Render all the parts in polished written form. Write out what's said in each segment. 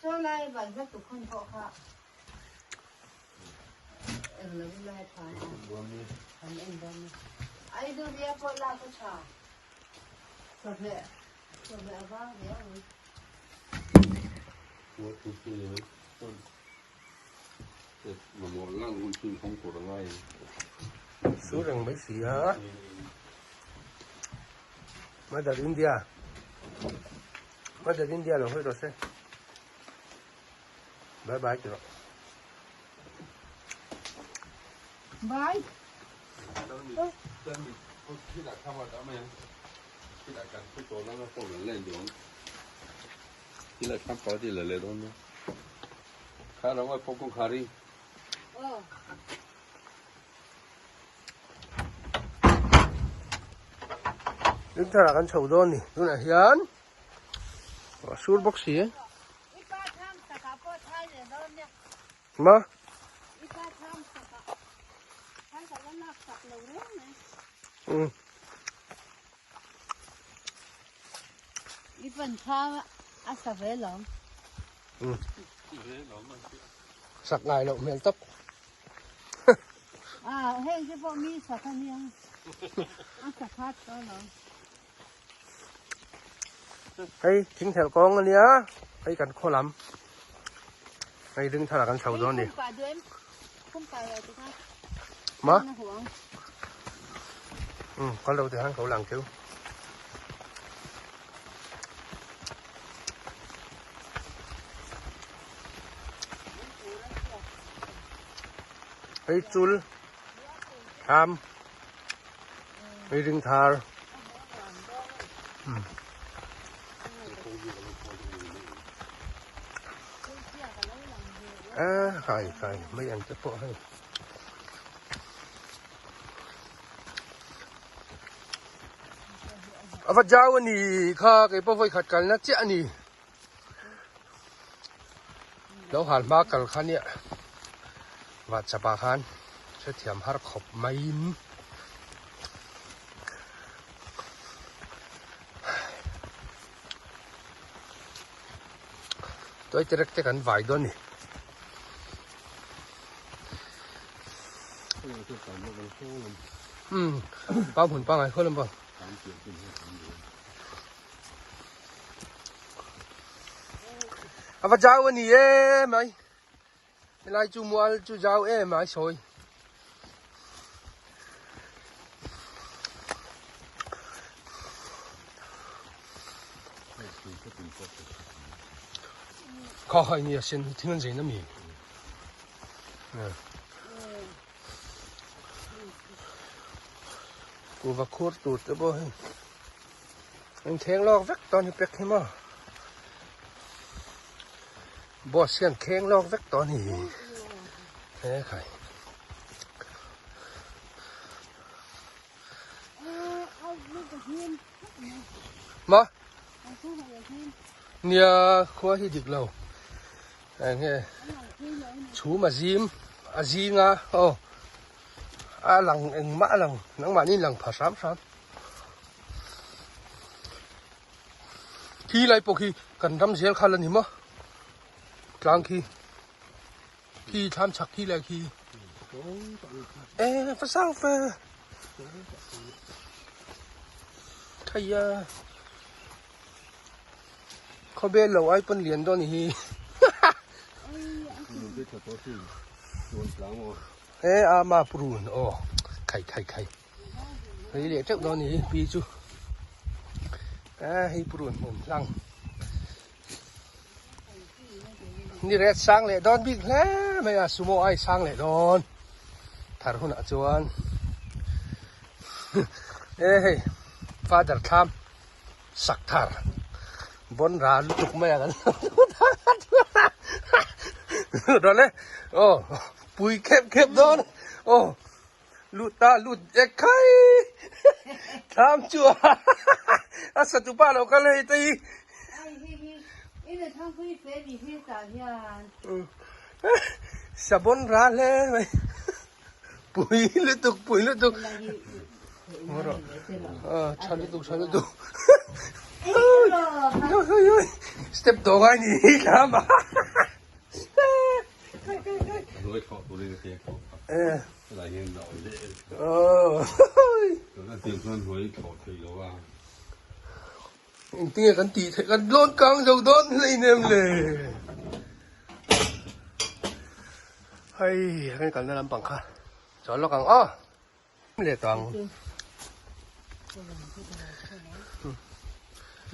Saw lai vanhla tukhun pawh kha eng lo lai phan a kan en dawn a. Aiduria pawh lak a tha. Chawhmeh chawhmeh a vang riau mai. Su reng mai si a. Mother India. Mother India lo hawi rawh se. Bye bye ti rawh. Bye. Ringthar ah kan chho dawn ni tunah hian a sur bawk si ma um Sak ngai loh hmel tawp. Hei thingthelh kawng a nia, hei kan khaw lam. Hei ring thar ah kan chho dawn a ni. Ma? Um, kal lo te han ko lang keu. Hei chul tham hei ring thar a khai khai mai ang te pawh hei A va zau a ni kha kei pawh vawi khat kalna chiah a ni. Lo hal hma kal kha nia WhatsApp ah khan hrethiam har khawp maiin tuai terek te kan vai dawn a ni. Umm pau hmun pangai khaw lam pang. A va zau a ni e mai helai chu mual chu zau em ai sawi. Kha khai ni a sen hi thing an zein a mi. Kuhva khur tur te pawh hei an kheng lawk vek tawh a ni pek hi maw boss hian kheng lawk vek tawh a ni he khai. Ma nia khua hi dik lo eng nge chhum a zim a zing a aw a lang engmah a lang nangmahni in lang pha hram hram khi lai pawh khi kan ram zel kha la ni maw tlang khi khi thlam chhak khi lai khi e va sang ve thei a. Khawbel lo ai pawn lian dawn hi. He a ma prun aw khai khai khai. Hei leh teuh dawn hi pi chu. A hei prun hmun hlang. Ni ret sang leh dawn bik hle mai a sumo ai sang leh dawn. Thar hunah chuan. E hei father thlam. Sak thar bawn ra lutuk mai a kan rawn e aw pui khep khep dawn aw lut ta lut ek khai thlam chu a sa tu pa lo kal hei te hi sa bawn ra hle mai. Pui lutuk pui lutuk. Tha lutuk tha lutuk. Step dawng ai ni hi thlam a. Engtinge kan tih theih kan lawn kang zo dawn hleinem le. Hei kan kalna lampang kha chuan lawk ang aw. Leh tang.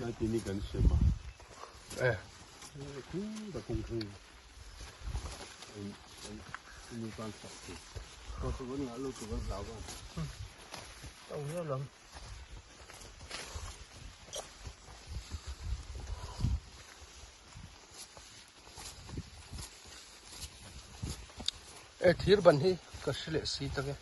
Lai ti ni kan sem a. Eh. Khu da kung khu. Nu tan sak ti. Ko tu nga lu tu ga lau ba. Tang hian lam. E thir ban hi ka hre leh si tak e.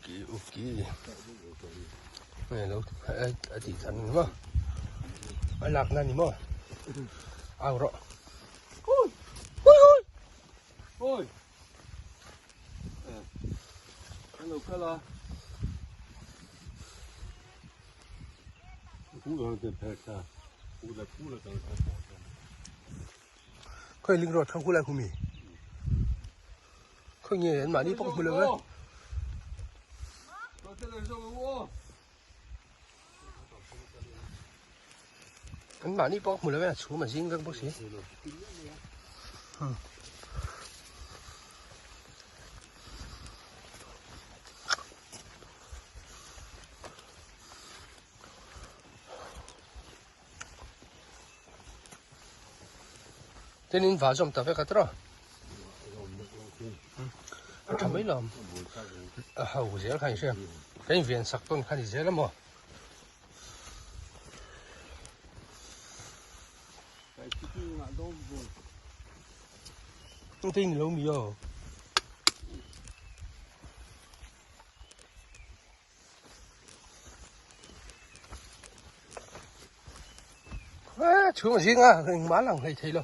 Okay, okay. Nge lo a tih than ni maw? A lak na ni maw? Au rawh. Hui! Hui hui! Oi! Hello kala. Khoi ling road kha khu lai khu mi. Khoi nge an mahni pawh hmu lo ve. An mahni pawh hmu lo ve a chhum a zing vek bawk si. Tin in va zawm ta vek a tawh a tha mai lo a ho zel kha in hria kan in ven sak tawn kha ni zel a maw. Tin lo mi aw. Chhung zing a engmah lang hlei thei lo.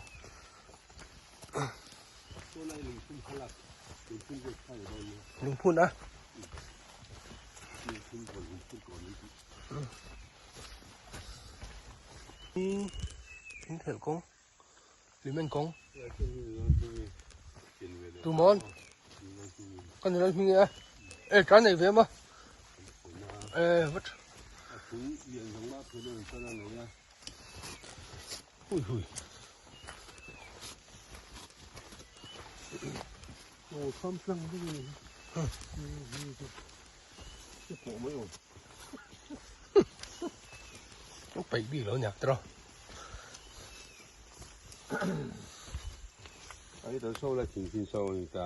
Lungphun a. Thing thelh kawng. Limen kawng. Tumawn. Ka ni lo hming e. E tran nei ve ma. E vat. Hui hui. Ô kham tlang ding ni. Cái cổ mới ổn. Paih bik lo niak tawh. Ai ta so la chin chin so ni ta.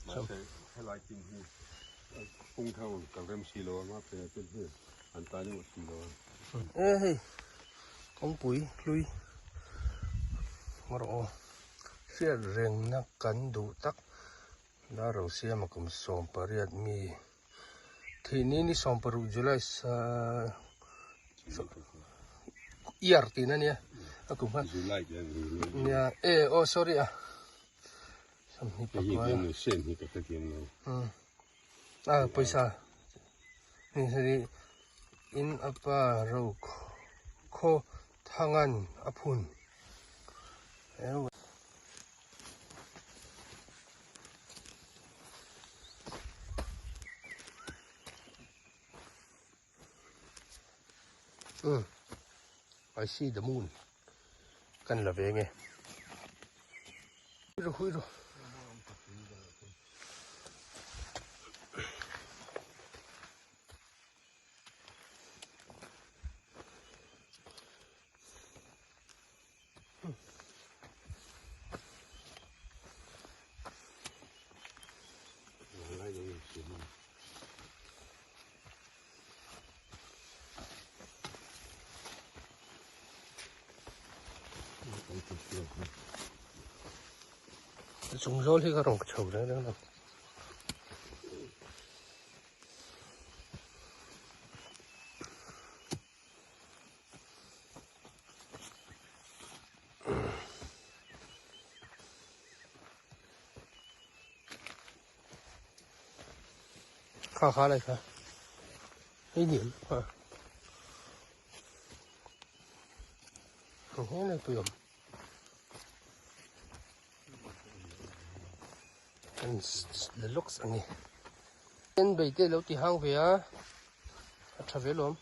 Ma se helai chin hi kung thang kan rem si lo ma pe pen hi an ta ni si lo. E hei kawngpui hlui ngarawh aw hriat rengna kan duh tak la ro siama kum 18 mi Thih ni ni 16 July sa year tih na nia a kum khan July tih a ni nia e oh sorry a 20 hi thiam lo sen hi ka hrethiam lo a pawisa ni hi in apa ro khaw thangan a phun Umm I see the moon kan la ve nge hui ru Chung zawl hi ka rawn chho reng reng lo. Kha kha lai kha. Hei ni ha. He lai pui awm. Kan la lawk ang e. En bei te lo ti hang ve a. A tha ve lawm.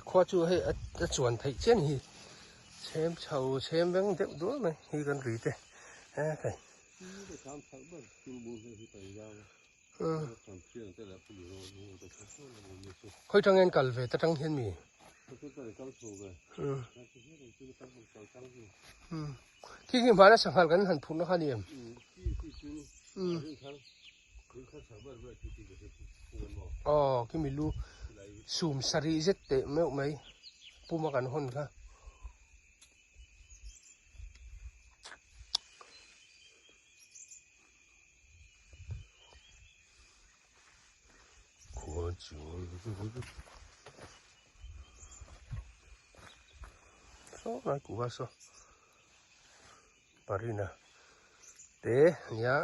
Khua chu hei a chuan theih chian hi chhem chho chhem veng deuh dual mai hi kan ri te he thei. Khawi tang hian kal ve ta tang hian mi. Khi khi hmana sanghal kan han phurh na kha ni em? Aw khi mi lu sum sarih zet teh meuh mai puma kan hawn kha. Khua chu saw lai kuh va saw parina te nia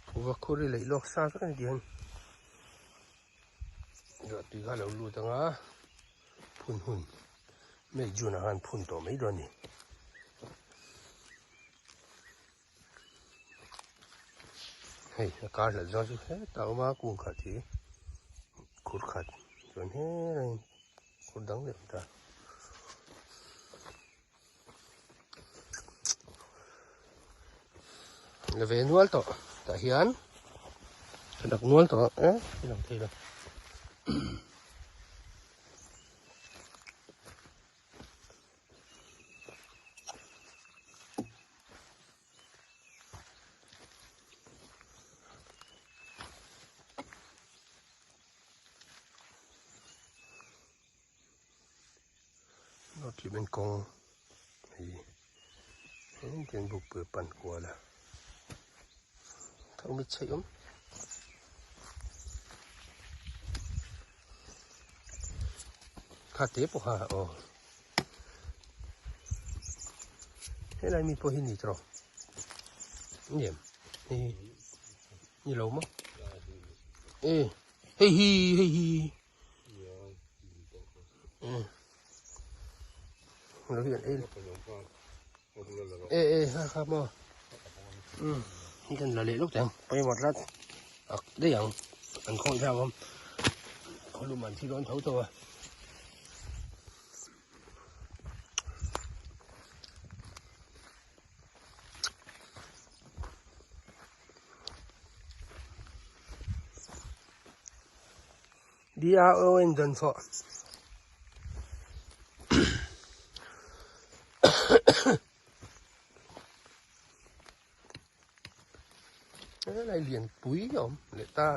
kuhva khur hi leih lawk sa vek a ni tih hian ruah tui kha a lo lut ang a phun hun May June ah khan phun tawh mai dawn a ni. Hei a kar hlat zawng chu hetah a awm a kung khat hi khur khat chuan helaiin khur dang leh ta. La ve nual tawh tah hian ka dak nual tawh e i lang thei lo. North Liben kawng hi engtin bukpui a pan kual a thau mit chheih awm. Kha te pawh kha aw helai mi pawh hi ni tawh ni em hei ni lo maw e hei hi hei hi Lo hian ei e e ha kha maw um hi kan la leh lawk teh ang pawimawh tlat ak daih ang an khawih thlak awm khawlum an thi dawn tho tawh a. DRO in dan thawh. Helai lian pui a awm leh ta.